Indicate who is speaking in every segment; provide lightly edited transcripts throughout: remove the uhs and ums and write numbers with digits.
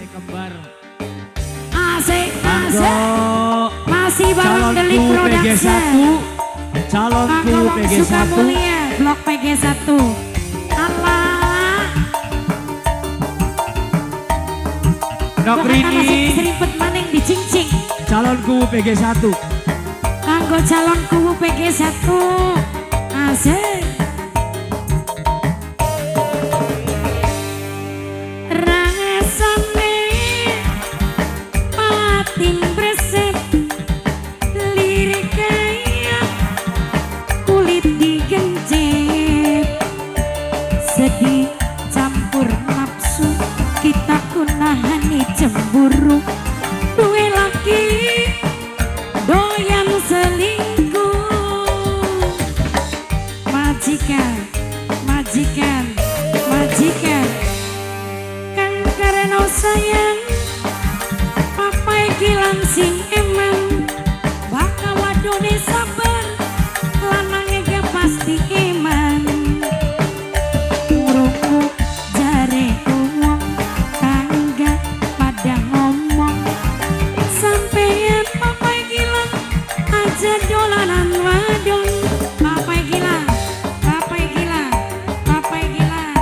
Speaker 1: Kembar.
Speaker 2: Asik, asik.
Speaker 1: Kanggo
Speaker 2: Masih bareng Delik
Speaker 1: calonku
Speaker 2: Production.
Speaker 1: PG1, calonku
Speaker 2: Kanggo wong
Speaker 1: PG1.
Speaker 2: Sukamulia, Blok PG1. Allah.
Speaker 1: Nok
Speaker 2: Pokoknya masih
Speaker 1: Rini,
Speaker 2: keserimpet maning dicincing.
Speaker 1: Calonku PG1.
Speaker 2: Kanggo calon kubu PG1. Asik. Rasane pating breset, lirik kaya kulit digencet, sedih campur nafsu, kita kunahani cemburu, duwe laki doyan selingkuh. Majikan, majikan, majikan, kan karena sayang papai gilang sing emang bakal wadone sabar, lanange ge pasti iman. Ngrungu jare wong tangga pada ngomong, sampean papai gilang aja dolanan wadon. Papai gilang, papai gilang, papai gilang,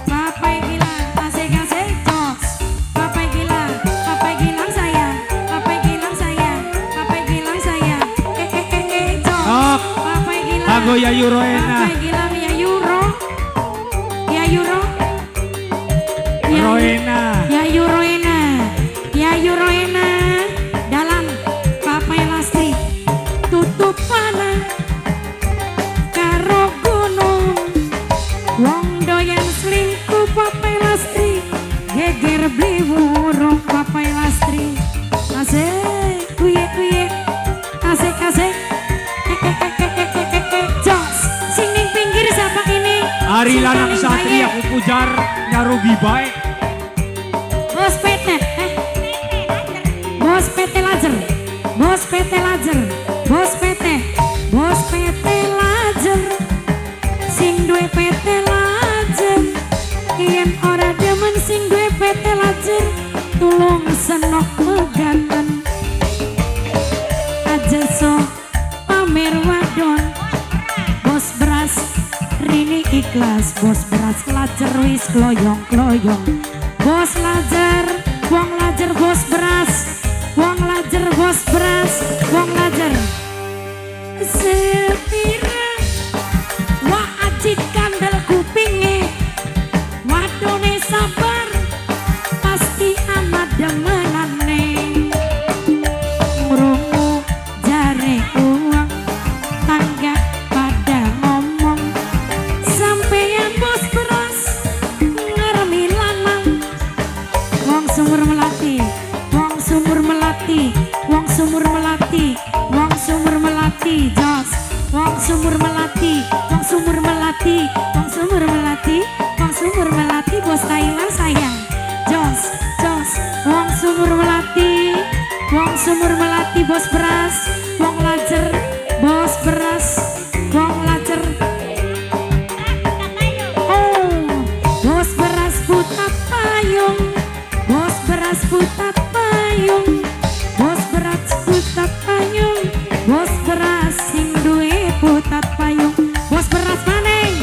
Speaker 2: papai gilang, asik asik jos. Papai gilang, papai gilang sayang, papai gilang sayang, papai gilang sayang, eh eh eh eh jos.
Speaker 1: Nok.
Speaker 2: Papai gilang.
Speaker 1: Kanggo Yayu Roena.
Speaker 2: Papai gilang ya Euro, ya Euro, ya
Speaker 1: Roena.
Speaker 2: Yayu Roena, Yayu Roena, dalam Papai Lastri tutup panah karo gunung, wong doyan selingkuh Papai Lastri, geger beli burung Papai Lastri. Asik, uye uye, asik asik, eh eh eh eh eh eh eh eh, jos. Sing ning pinggir siapa ini?
Speaker 1: Ari
Speaker 2: Sing
Speaker 1: lanang
Speaker 2: paling
Speaker 1: satria
Speaker 2: baik.
Speaker 1: Aku pujar nyarugi bae.
Speaker 2: Bos PT, eh. Bos PT Lajer, Bos PT Lajer, Bos PT, Bos PT Lajer, sing duwe PT Lajer, yen ora demen sing duwe PT Lajer, tulung senok megaten. Aja so pamer wadon, bos beras, Rini ikhlas, bos beras lajer wis kloyong-kloyong. Bos lajer, wong lajer bos beras, wong lajer bos beras, wong lajer. Sepira wa ajit kandel kupinge, wadone sabar pasti amat demenane. Ngrungu jare uang tangga pada ngomong, sampeyan bos beras ngeremi lanang. Wong sumur melati, wong sumur melati, wong sumur melati, wong sumur melati jos. Wong sumur melati, wong sumur melati, wong sumur melati, wong sumur melati, bos Thailand sayang jos jos. Wong sumur melati, wong sumur melati, bos beras, wong lajer bos beras, wong lajer. Oh, bos beras putat payung, bos beras putat payung, bos beras putat payung, bos beras sing duwe putat payung, bos beras maning,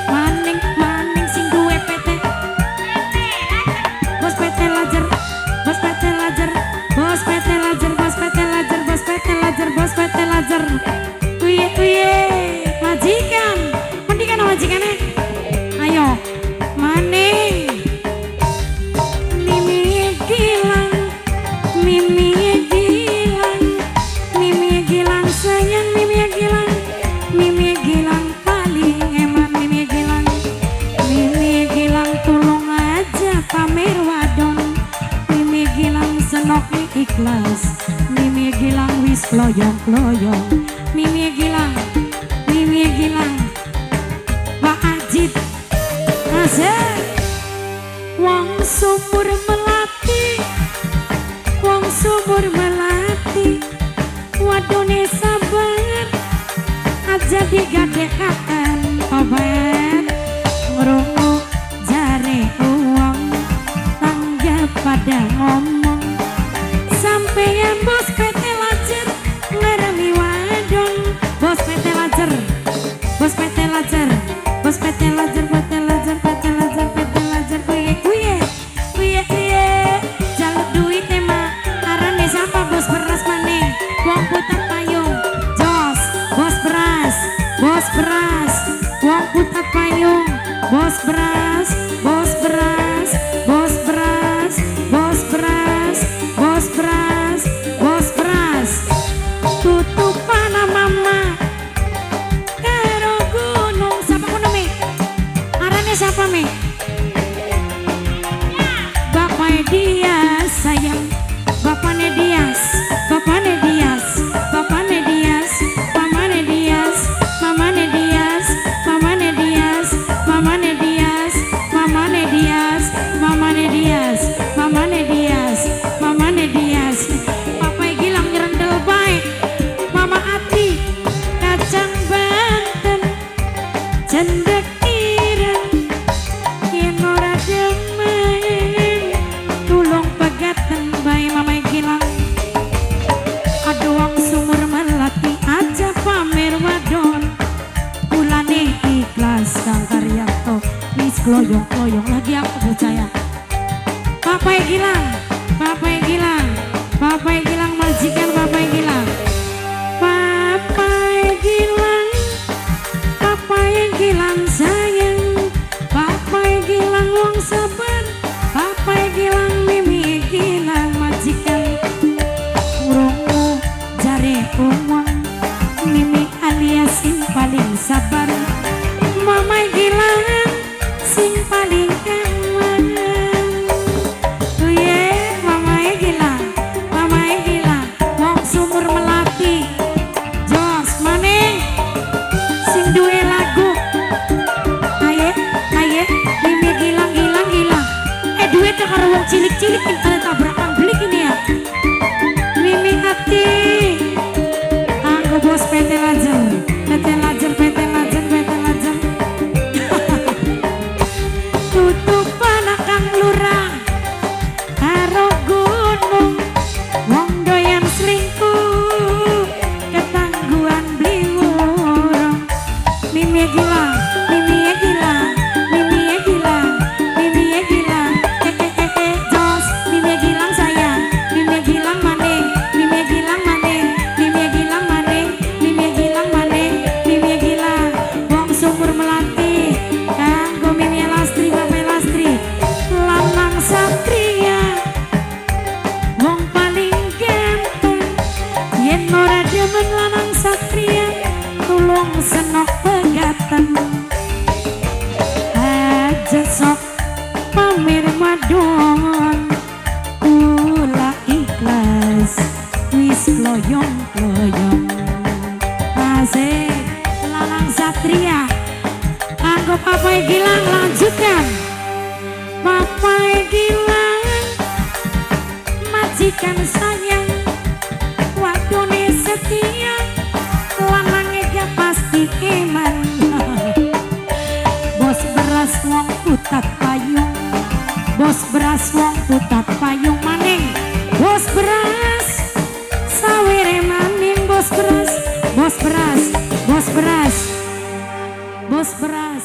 Speaker 2: maning maning sing duwe PT, bos PT Lajer, bos PT Lajer, bos PT Lajer, bos PT Lajer, bos PT Lajer, bos PT Lajer. Uye uye, majikan, mendingan majikane. Ayo, maning. Mimi gilang, Mimi gilang, Mimi gilang sayang, Mimi gilang, Mimi gilang paling eman, Mimi gilang, Mimi gilang tulung aja pamer wadon, Mimi gilang senok ikhlas, Mimi gilang wis kloyong kloyong, Mimi gilang, Mimi gilang, Pak Ajit, asik. Wong sumur melati, wong sumur melati, wadone sabar, aja digadekaken obat. Ngrungu jare wong tangga pada pada ngomong. Sampeyan bos PT Lajer ngeremi wadon. Bos PT Lajer, bos PT Lajer, bos PT Lajer, PT Lajer, PT Lajer, PT Lajer. Kuye kuye kuye kuye, jaluk duit mah arane siapa? Bos beras maning, wong putat payung. Jos, bos beras, bos beras, wong putat payung. Bos beras, bos beras, bos beras, bos beras, bos beras, bos beras. Tutupan mama karo gunung. Siapa kono mi? Arane siapa mi? Bapak dia sayang, Bapaknya Dias, Bapaknya Dias, Bapaknya Dias, Mamane Dias, Mamane Dias, Mamane Dias, Mamane Dias, Mamane Dias, Mamane Dias, Mamane Dias, Mamane Dias. Papa Gilang nyerendel baik, Mama Ati kacang Banten, cendek ireng, yen ora demen tulung pegaten bae Mama Gilang. Aduh, wong Sumur Melati aja pamer wadon. Kulane ikhlas Kang Karyanto wis kloyong-kloyong lagi aku percaya. Papa Gilang, Papa Gilang, Papa Gilang majikan Papa Gilang. Papa Gilang, Papa Gilang sayang, Papa Gilang wong sabar, Papa Gilang, Mimi Gilang majikan. Ngrungu jare wong Mimi alias sing paling sabar, Mama Gilang sing paling aman. Uye, Mama Gilang, Mama Gilang, wong Sumur Melati. Jos maning sing duwe lagu. Aye, aye, Mimi Gilang, Gilang, Gilang. Eh, duit karo wong cilik-cilik internet tabrakan beli ini ya. Mimi Ati. Aku bos PT Lajer, PT Lajer, PT Lajer, PT Lajer. Tutupan Kang Lurah karo gunung, wong doyan selingkuh ketangguhan beli wurung. Mimi Gilang, Mimi Gilang, Mimi Gilang, Mimi Gilang. Eh eh eh eh, jos, Mimi Gilang sayang, Mimi Gilang maning, Mimi Gilang maning, Mimi Gilang maning, Mimi Gilang maning, Mimi Gilang, wong Sumur Melati, kanggo Mimi Lastri, Bapak Lastri, lanang satria, wong paling ganteng. Yen ora demen lanang satria, tulung senok pegatan. Aja sok pamer wadon, kula ikhlas wis kloyong-kloyong. Asik, lanang satria. Kanggo Papa Gilang lanjutkan. Papa Gilang majikan sayang, wadone setia, lanange gak pasti iman. Bos beras wong putat payung, bos beras wong putat payung maning, bos beras sawere maning, bos beras, bos beras, bos beras, bos beras.